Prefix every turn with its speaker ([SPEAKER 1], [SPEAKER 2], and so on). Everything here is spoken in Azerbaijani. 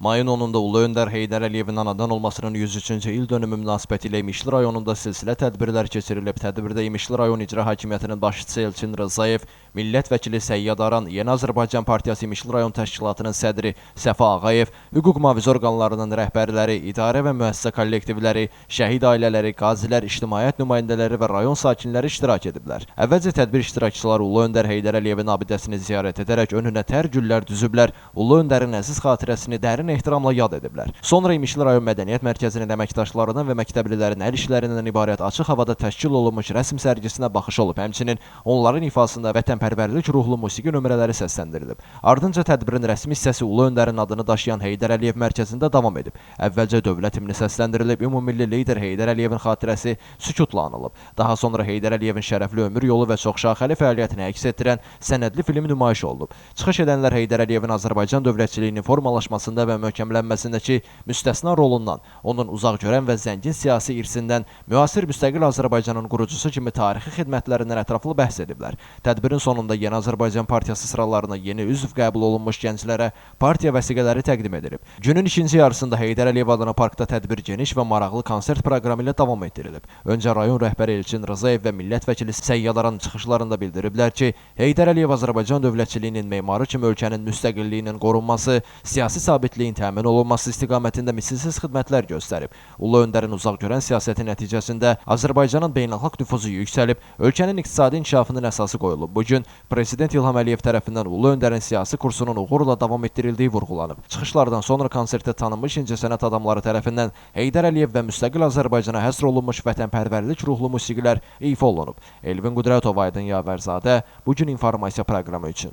[SPEAKER 1] Mayın 10-da Ulu Öndər Heydər Əliyevin anadan olmasının 103-cü il dönümü münasibətilə İmişli rayonunda silsilə tədbirlər keçirilib. Tədbirdə İmişli rayon İcra Hakimiyyətinin başçısı Elçin Rzayev, millət vəkili Səyyad Aran, Yeni Azərbaycan Partiyası İmişli rayon təşkilatının sədri Səfa Ağayev, hüquq mühafizə orqanlarının rəhbərləri, idarə və müəssisə kollektivləri, şəhid ailələri, qazilər, ictimaiyyət nümayəndələri və rayon sakinləri iştirak ediblər. Əvvəlcə tədbir iştirakçıları Ulu Öndər Heydər Əliyevin abidəsini ziyarət edərək önünə tər güllər düzüblər, Ulu Öndərin əziz xatirəsini dərin ehtiramla yad ediblər. Sonra İmişli rayon Mədəniyyət Mərkəzinin əməkdaşlarından və məktəblilərin əl işlərindən ibarət açıq havada təşkil olunmuş rəsm sərgisinə baxış olub. Həmçinin onların ifasında vətənpərvərlik ruhlu musiqi nömrələri səsləndirilib. Ardınca tədbirin rəsmi hissəsi Ulu Öndərin adını daşıyan Heydər Əliyev mərkəzində davam edib. Əvvəlcə dövlət himni səsləndirilib, ümummilli lider Heydər Əliyevin xatirəsi sükutla anılıb. Daha sonra Heydər Əliyevin şərəfli ömür yolu və çoxşaxəli fəaliyyətini əks etdirən sənədli film nümayiş olunub. Çıxış edənlər Heydər Əliyevin Azərbaycan dövlətçiliyinin formalaşmasında və möhkəmlənməsindəki müstəsna rolundan, onun uzaqgörən və zəngin siyasi irsindən, müasir müstəqil Azərbaycanın qurucusu kimi tarixi xidmətlərindən ətraflı bəhs ediblər. Tədbirin sonunda Yeni Azərbaycan Partiyası sıralarına yeni üzv qəbul olunmuş gənclərə partiya vəsiqələri təqdim edilib. Günün ikinci yarısında Heydər Əliyev adına parkda tədbir geniş və maraqlı konsert proqramı ilə davam etdirilib. Öncə rayon rəhbəri Elçin Rzayev və millət vəkili Səyyad Aran çıxışlarında bildiriblər ki, Heydər Əliyev Azərbaycan dövlətçiliyinin memarı kimi ölkənin müstəqilliyinin qorunması, siyasi sabitliyin təmin olunması istiqamətində misilsiz xidmətlər göstərib. Ulu Öndərin uzaqgörən siyasəti nəticəsində Azərbaycanın beynəlxalq nüfuzu yüksəlib, ölkənin iqtisadi inkişafının əsası qoyulub. Bu gün Prezident İlham Əliyev tərəfindən Ulu Öndərin siyasi kursunun uğurla davam etdirildiyi vurğulanıb. Çıxışlardan sonra konsertdə tanınmış incəsənət adamları tərəfindən Heydər Əliyev və müstəqil Azərbaycana həsr olunmuş vətənpərvərlik ruhlu musiqilər ifa olunub. Elvin Qudrətov, Aydın Yavərzadə, Bu gün informasiya proqramı üçün.